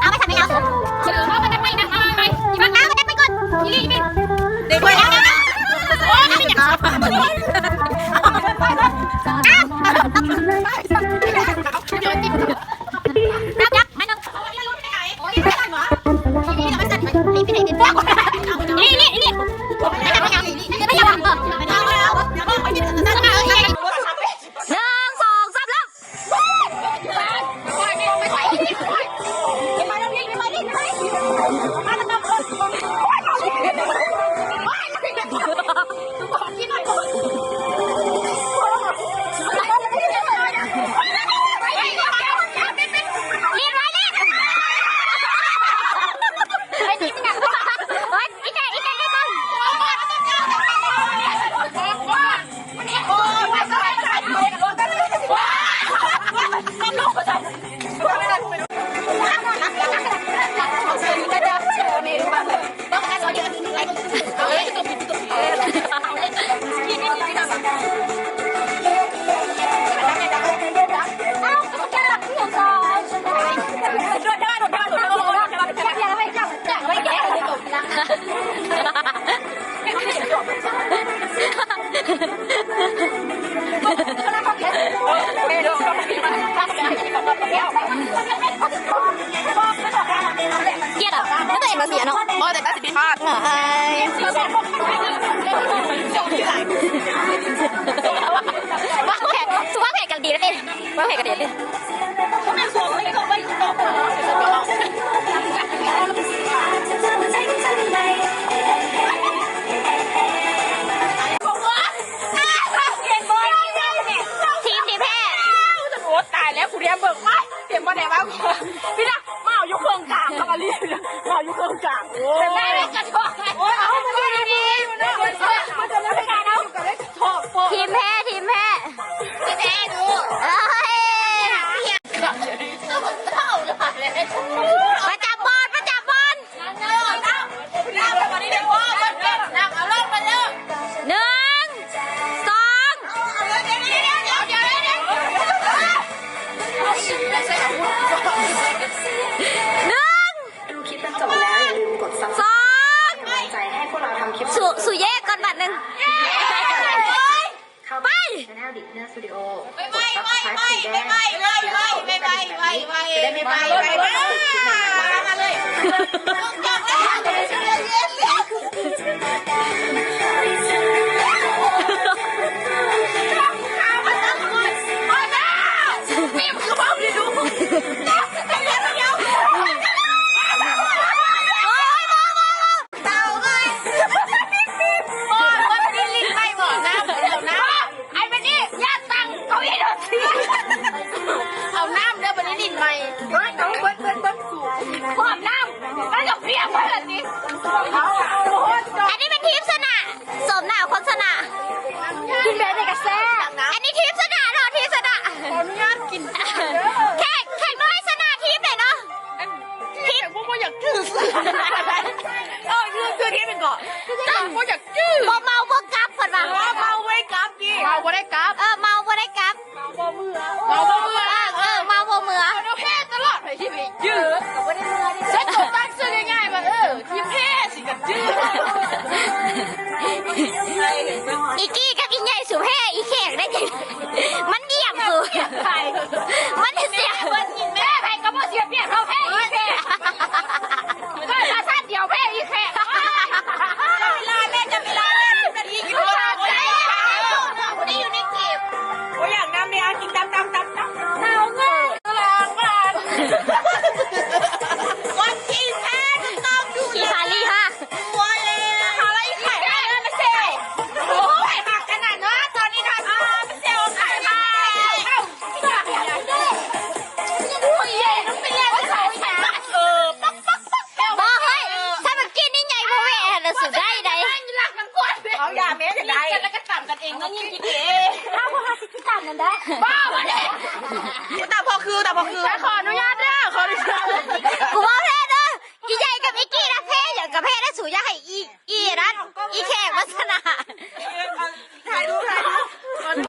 ເອົາໄປໃສ່ໄປເອົາ ເອີ ເອົາມາຈັບໄປນະ ເອົາໄປ ເອົາມາຈັບໄປກ່ອນ ອີ່ຫຼີ ອີ່ຫຼີ ເດັກນ້ອຍ ໂອ້ຍ ມັນເປັນຫຍັງ ຈັບ ຈັບ ມາໜຶ່ງ ນີ້ ນີ້ ນີ້ ໜຶ່ງ ສອງ ສາມ ເລີ່ມ. ກຽດເອົາ ແຕ່ຕົວເອງກໍເສຍເນາະ ບໍ່ ແຕ່ກໍຊິຜິດພາດ ເອີຍ ວາງແຜນ ວາງແຜນກັນດີແລ້ວຕິ ວາງແຜນກັນດີແລ້ວຕິ. ທີມທີ່ແພ້ ໂອ້ ຕາຍແລ້ວ ກູແນມເບິ່ງ ໂອ້ຍ ເຫັນບໍ່ໄດ້ວ່າ ພີ່ນະ ມາເອົາຢູ່ເຄິ່ງກາງ ເອົາອີ່ຫຼີ ມາເອົາຢູ່ເຄິ່ງກາງ ໂອ້ຍ ໂອ້ຍ ເອົາ ມາຢູ່ນີ້ ມາຢູ່ນີ້ ທີມແພ້ ທີມແພ້ ແພ້ດູ ເອີຍ ປະຈຳບ່ອນ ປະຈຳບ່ອນ ໜຶ່ງ ສອງ ໜຶ່ງ ສອງ ສູ ສູແຍກກ່ອນບາດໜຶ່ງ ເຂົ້າໄປ Channel Dinner Studio ກົດ Subscribe ສີແດງ ແລ້ວກົດກະດິ່ງ ຈະໄດ້ໄມ່ພາດເວລາເຮົາເປີດຄລິບໃໝ່ໆ ມາເລີຍ ເອົານ້ຳ ເອົານ້ຳ ໄອ້ບັດນີ້ ຢ່າຕັ້ງເກົ້າອີ່ດົນຕີ ເອົານ້ຳເດີ ບັດນີ້ຫຼິ້ນໃໝ່ ເອີ ເອົາເບິດ ເບິດ ເບິດ ພວກນ້ຳ ມັນກໍພຽບເບິດນີ້ ເອົາ ເອົາ ອັນນີ້ແມ່ນທີມຊະນະ ສົມໜ້າຄວາມຊະນະ ກິນແບບໃດກໍແຊບ ອັນນີ້ທີມຊະນະເນາະ ທີມຊະນະ ຂໍອະນຸຍາດກິນ ແຂກ ແຂກນ້ອຍຊະນະທີມໃດເນາະ ທີມ ບໍ່ ບໍ່ຢາກຈື່ ເອີ ຊື່ ຊື່ທີມເປັນເກາະ ບໍ່ຢາກຈື່ ບໍ່ເມົາບໍ່ກັບ ເພິ່ນວ່າ ບໍ່ເມົາບໍ່ໄດ້ກັບຕິ ເມົາບໍ່ໄດ້ກັບ ເອີ ເມົາບໍ່ໄດ້ກັບ ເມົາບໍ່ເມືອ ເມົາບໍ່ເມືອ ເອີ ເມົາບໍ່ເມືອ ເຮົາແພ້ຕະຫຼອດ ໃຜຊິໄປຈື່ ເອີ ກໍບໍ່ໄດ້ເມືອເດ້ ໃຊ້ຕົວຕັ້ງຊື່ງ່າຍໆ ວ່າ ເອີ ທີມແພ້ຊິກັນຈື່ ອີກກີ້ກັບອີ່ໃຫຍ່ສູແພ້ ອີແຂກໄດ້ ມັນຢ້ຽມສູ ມັນເສຍ ແພ້ໃຜກໍບໍ່ເສຍປຽບເທົ່າແພ້ອີແຂກ ເກີດມາຊາດດຽວແພ້ອີແຂກ ເວລາແມ່ຈະເວລາແມ່ ສິບນາທີກິນ ບໍ່ໄດ້ຢູ່ໃນເກມ ບໍ່ຢາກນຳເດ ກິນຕຳ ຕຳ ຕຳ ຕຳ ເອົາເງິນ ຕະຫຼາດບ້ານ ວັນທີແທ້ ຕ້ອງຢູ່ ອີພາລີຮະ ໂອ້ຍ ເອົາລະ ອີແຂກ ເອົາມາເຊ ໂອ້ຍ ມັກຂະໜາດເນາະ ຕອນນີ້ນະ ເອົາມາເຊ ເອົາຂາຍມາ ບໍ່ເຮີ້ຍ ຖ້າແບບກິນນີ້ໃຫຍ່ບໍ່ແວ່ຫັ້ນນະ ສູ້ໄດ້ໃດ໋ ເອົາຢ່າແມ່ ຢາກໄດ້ ແລ້ວກໍຕຳກັນເອງເນາະ ຍິງກິນເອງ ເຮົາບໍ່ຫາຊິກິນຕຳນັ້ນໄດ້ ບໍ່ ບໍ່ໄດ້ ຕຳພໍຄື ຕຳພໍຄື ຂໍອະນຸຍາດ